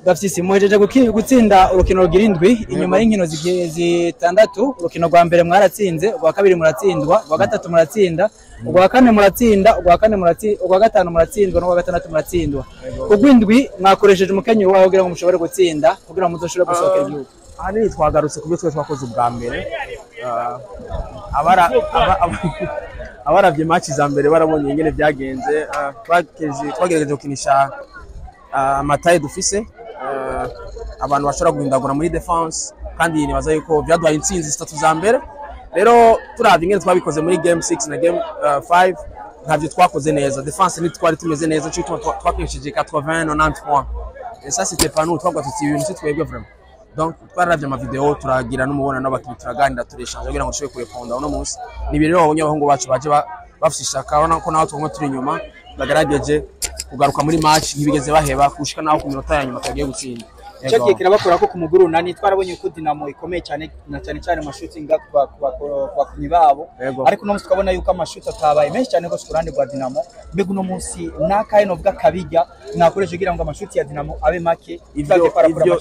Gafyisi, muhejeje gutsinda urukino rugira indwi inyuma y'inkino zitandatu. Urukino rwa mbere mwaratsinze, urwa kabiri muratsindwa, urwa gatatu muratsinda, urwa kane muratsinda, urwa kane muratsinda, urwa gatanu muratsindwa n'urwa gatandatu muratsindwa. Urw'indwi mwakoresheje umukenyero waho kugira ngo mushobore gutsinda, kugira ngo muzoshobore gusohokera igihugu. Ahanini twagarutse ku byo twe twakoze ubwa mbere. Abaravye match za mbere barabonye ingene byagenze. Twagerageje gukinisha ama taille dufise, abantu bashobora guhindagura muri défense, kandi nibaza yuko byaduhaye intsinzi zitatu za mbere. Rero turavye ingene twabikoze muri game 6 na game 5, ntavyo twakoze neza. Défense ntitwari tumeze neza, cyo gituma twakinishije 80 90 points et ça, c'était pas nous. Twavuga tuti ibintu si twebwe vraiment. Donc twararavye ama vidéo, turagira n'umubonano n'abakinyi, turaganira, tureshanja kugira ngo dushobore kureponda uno munsi. Ni ibintu rero wabonye abahungu bacu baje bafise ishaka. Urabona ko naho twumva turi inyuma, bagerageje kugaruka muri match, ntibigeze baheba gushika naho ku minota ya nyuma twagiye gutsinda. Yego. Cyagiye kirabakora ko ku muguru Urunani, twarabonye ko Dinamo ikomeye cyane, na cyane cyane mu shooting ku bakinyi babo. Ariko uno munsi tukabona yuko amashuti atabaye menshi cyane rwose ku ruhande rwa Dinamo. Mbega uno munsi nakahe novuga kabijya mwakoresha kugira ngo amashuti ya Dinamo abe make? Ivyo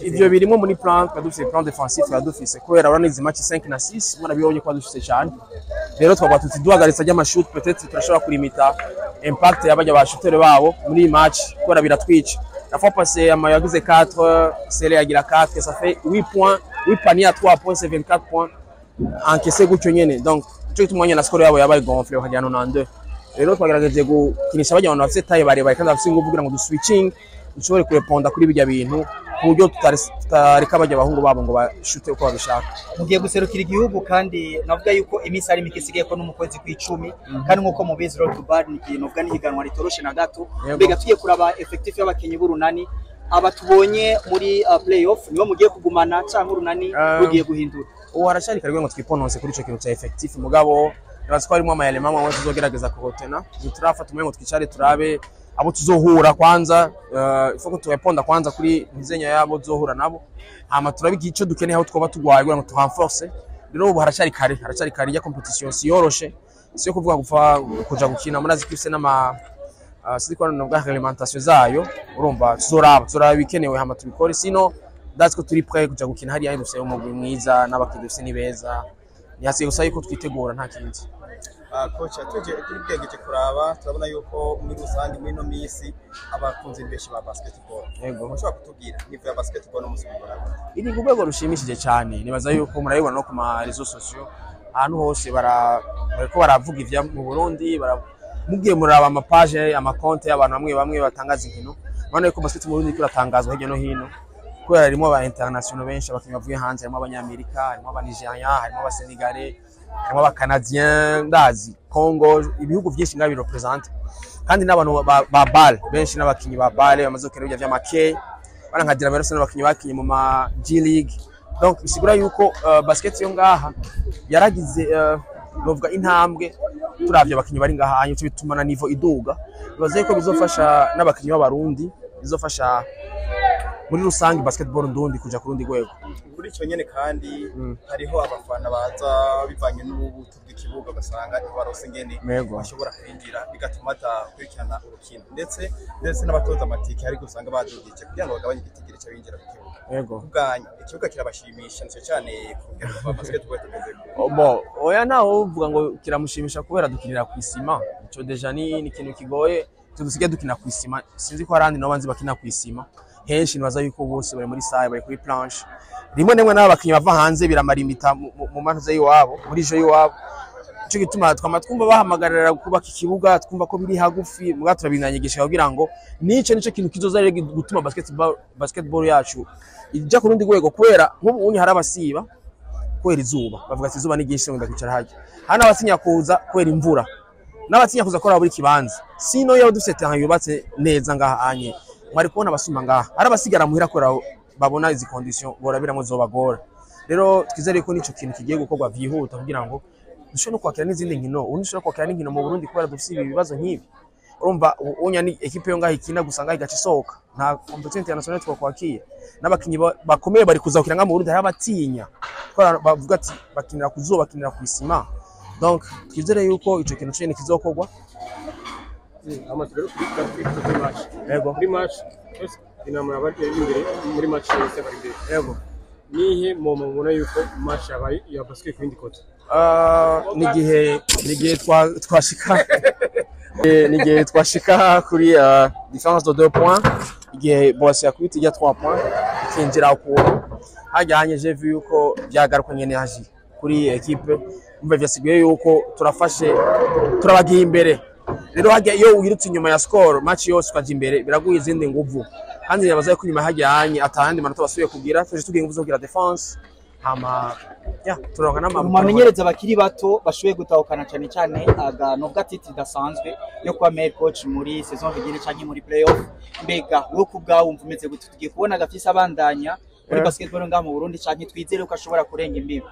ivyo birimo muri plan twari dufise, plan défensif twari dufise, kubera urabona izi match 5 na 6 murabibonye ko dufise cyane. Rero twavuga tuti duhagaritse ry'amashoot, peut-être turashobora kurimita impact y'abajya ba shooter babo muri iyi match, kubera biratwica. La fois passée, Amayo yagize 4, Sele yagira 4, ça fait 8 points, 8 paniers à 3 points, c'est 24 points encaissé gutyo nyene. Donc ico gituma nyene na score yabo yabaye gonflé bakajya 92. Rero twagerageje gukinisha bajya abantu bafise taille, barebare kandi bafise ingufu, kugira ngo duswitching, dushobore kureponda kuri bijya bintu, ku buryo tutareka bajya abahungu babo ngo bashute uko babishaka. Mugiye guserukira igihugu, kandi navuga yuko iminsi ari mike isigaye, ko no mu kwezi kw'icumi, kandi nk'uko mubizi, Road to BAL ni ikintu novuga n'ihiganwa ritoroshe na gato. Mbega tugiye kuraba effectif y'abakinyi b'Urunani, aba tubonye muri play-off nibo mugiye kugumana, canke Urunani rugiye guhindura? Ubu haracari kare ngo twipononse kuri ico kintu ca effectif, mugabo nibaza ko harimo ama éléments amwe tuzogerageza kurotena. Ntiturafata umwanya ngo twicare turabe abo tuzohura kwanza. Il faut ko tureponda kwanza kuri ntizenya yabo tuzohura nabo, hama turabe ico dukeneye, aho twoba tugwaye, kugira ngo turenforce. Rero ubu haracari kare, haracari kare. Ya compétition si yoroshe, si yo kuvuga gupfa kuja gukina. Murazi ko ifise n'ama sinzi ko nubwa réglementation zayo. Urumva, tuzoraba ibikenewe, hama tubikore. Sino ndazi ko turi prêt kuja gukina hariya. Dufise umugwi mwiza n'abakinyi dufise ni beza, ni hasigaye gusa yuko twitegura, nta kindi. Coach, tuje tubigerageje kuraba, turabona yuko muri rusange muri ino minsi abakunzi benshi ba basketball. Mushobora kutubwira niveau ya basketball no musi mubona gute? Iri ku rwego rushimishije cyane. Nibaza yuko murabibona no ku ma réseaux sociaux, ahantu hose bariko baravuga ivya mu Burundi. Mugiye muraba ama page, ama compte y'abantu bamwe bamwe batangaza inkino, murabona yuko basket mu Burundi iriko iratangazwa hirya no hino, kubera harimo aba international benshi, abakinyi bavuye hanze. Harimo Abanyamerika, harimo Abanigeria, harimo Abasenegale, harimo Abacanadien, ndazi Congo, ibihugu vyinshi ngaho birepresente, kandi n'abantu ba BAL benshi, n'abakinyi ba BAL bamaze gukina ibya vy'amake bana nka Dinamo Rose, n'abakinyi bakinye mu ma G League. Donc bisigura yuko basket yo ngaha yaragize novuga intambwe. Turavye abakinyi bari ngaha hanyuma, bituma na niveau iduga. Bibaza yuko bizofasha n'abakinyi b'Abarundi, bizofasha muri rusange basketball ndundi kuja ku rundi rwego. Kuri ico nyene kandi, hariho abafana baza bivanye n'ubuto bw'ikibuga, ugasanga ntibarose ingene bashobora kwinjira, bigatuma badakurikirana urukino, ndetse n'abatoza amatike hari usanga badugije kugira ngo bagabanye igitigiri c'abinjira ku kibuga. Kubwanyu, ikibuga kirabashimisha nico cyane ku rugero rwa basketball tugezeko? Oh, bon, oya, nawe uvuga ngo kiramushimisha kubera dukinira ku isima. Ico déjà ni ikintu kigoye. Twe dusigaye dukina ku isima, sinzi ko harandi nabo banzi bakina ku isima. Henshi nibaza yuko bose bari muri salle, bari kuri planche. Rimwe na rimwe n'abo bakinyi bava hanze biramarimita mu mantuze y'iwabo, muri jeu y'iwabo. Ico gituma twama twumva bahamagarira kubaka ikibuga, twumva ko biri hagufi, muga turabinanyigisha kugira ngo nico nico kintu kizoza rero gutuma basketball yacu ija ku rundi rwego, kubera nk'ubu unye hari abasiba kubera izuba, bavuga ati izuba ni ryinshi, ngo ndakwicara harya. Hano abatinya kuza kubera imvura, n'abatinya kuza kubera buri kibanza. Sino iyo dufite terrain yubatse neza ngaha anye, mwari kubona abasumba ngaha. Hari abasigara muhira kubera babona izi condition borabiramwo zobagora. Rero twizere ko nico kintu kigiye gukorwa vyihuta kugira ngo dushobore no kwakira n'izindi nkino. Ubundi dushobora kwakira n'inkino mu Burundi kubera dufise ibi bibazo nk'ibi. Urumva, unya ni équipe yo ngaha ikina gusa ngaha igaca isohoka, nta compétition internationale twakwakira. N'abakinyi bakomeye bari kuza gukina ngaha mu Burundi, hari abatinya kubera bavuga ati bakinira ku zuba, bakinira ku isima. Donc twizere yuko ico kintu cene kizokorwa. Amaze rero kuri match. Yego. Kuri match twese. Dinamo yaba imbere muri match yose bari imbere. Yego. Nihe moment mubona yuko match yabaye ya basket ku yindi côté? Nigihe twashika nigihe twashika kuri différence de 2 points, igihe Boss yakubita ijya 3 points ikinjira ukuntu hajyanye, j'ai vu yuko byagarukanye énergie kuri équipe, umva vyasigaye yuko turafashe turabagiye imbere. Rero hajya iyo wirutse inyuma ya score match yose ukaja imbere, biraguha izindi nguvu, kandi nibaza ko inyuma hajyanye atahandi manota basubiye kugira, tuje tugiye inguvu zo kugira défense, hama ya turonka n'ama Mu bamenyereza bakiri bato bashoboye gutahukana cyane cyane aga novuga titre idasanzwe yo kuba meilleur coach muri saison régulière canke muri playoff, mbega wowe ku bwawe wumva umeze gute? Tugiye kubona Gafisi abandanya muri basketball ngaha mu Burundi, canke twizere ko ashobora kurenga imbibi?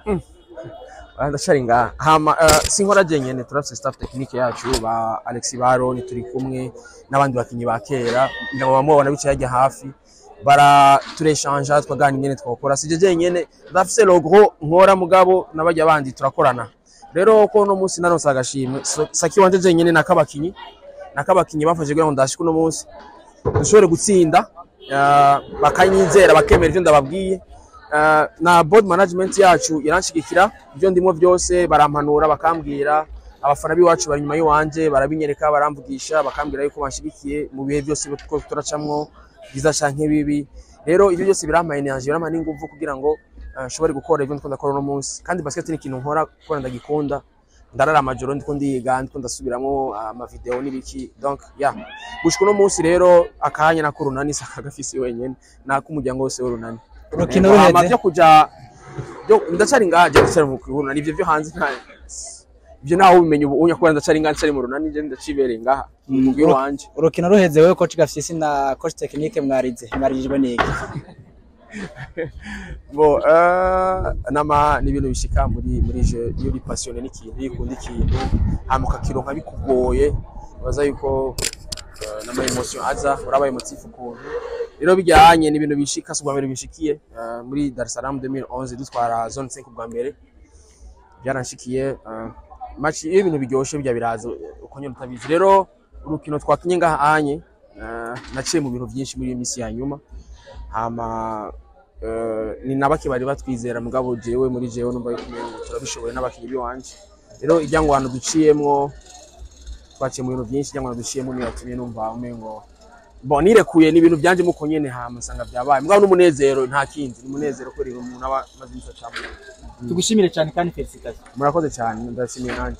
Ndacari ngaha. Hama sinkora jenyene, turafise staff technique yacu, ba Alexis Baroni, turi kumwe n'abandi bakinyi ba kera, ngira ngo bamubona bicaye hajya hafi, bara tureshanja, twagana ingene twakora. Sije jenyene, ndafise logo nkora, mugabo n'abajya bandi turakorana. Rero ko no munsi naronse agashimwe, saki wanje jenyene, nakabakinyi bafashe kugira ngo ndashike uno munsi dushobore gutsinda, bakanyizera, bakemera ivyo ndababwiye. Na board management yacu iranshigikira ibyo ndimo byose, barampanura, bakambwira. Abafana b'iwacu bari inyuma y'iwanje, barabinyereka, baramvugisha, bakambwira yuko banshigikiye mu bihe byose ko turacamwo, byiza canke bibi. Rero ibyo byose birampaye énergie, birampaye n'inguvu kugira ngo nshobore gukora ibyo ndiko ndakora uno munsi. Kandi basket ni ikintu nkora kubera ndagikunda, ndarara amajoro ndiko ndiga, ndiko ndasubiramwo ama vidéo n'ibiki. Donc ya gushika uno munsi rero akanya nako Urunani sakagafisi wenyene, nako umuryango wose w'Urunani. Urukino Hama ruheze vyo kuja byo ndacari ngaha, je ndacari mu Urunani. Ivyo vyo hanze nta ivyo naho ubimenya ubu unya, kubera ndacari ngaha, ndacari mu Runani, je ndacibereye ngaha mu mugwi wanje. Urukino ruheze, wewe coach Gafisi na coach technique mwarize, mwarijwe n'iki? Bo nama ni ibintu bishika muri jeu iyo uri passionné n'ikintu, iyo ukunda ikintu hama ukakironka bikugoye, baza yuko n'ama émotion aza, uraba émotif ukuntu. Rero bijyanye n'ibintu bishika, si ubwa mbere bishikiye. Muri Dar es Salaam 2011 dutwara zone 5 ubwa mbere byaranshikiye. Match iyo ibintu biryoshe bijya biraza uko nyine utabizi. Rero urukino twakinye ngaha anye, naciye mu bintu byinshi muri iyi minsi ya nyuma, hama ni nabake bari batwizera, mugabo jewe muri jewe numva yuko umengo turabishoboye n'abakinyi biwanje. Rero iryangwano duciyemwo, twaciye mu bintu byinshi, iryangwano duciyemwo niyo yatumye numva umengo bon nirekuye n'ibintu byanje muko nyene, hama nsanga byabaye. Mugabo n'umunezero, nta kindi, ni umunezero kubera umuntu aba amaze iminsi acamwo. Tugushimire cyane kandi félicitations. Murakoze cyane, ndashimiye nanjye.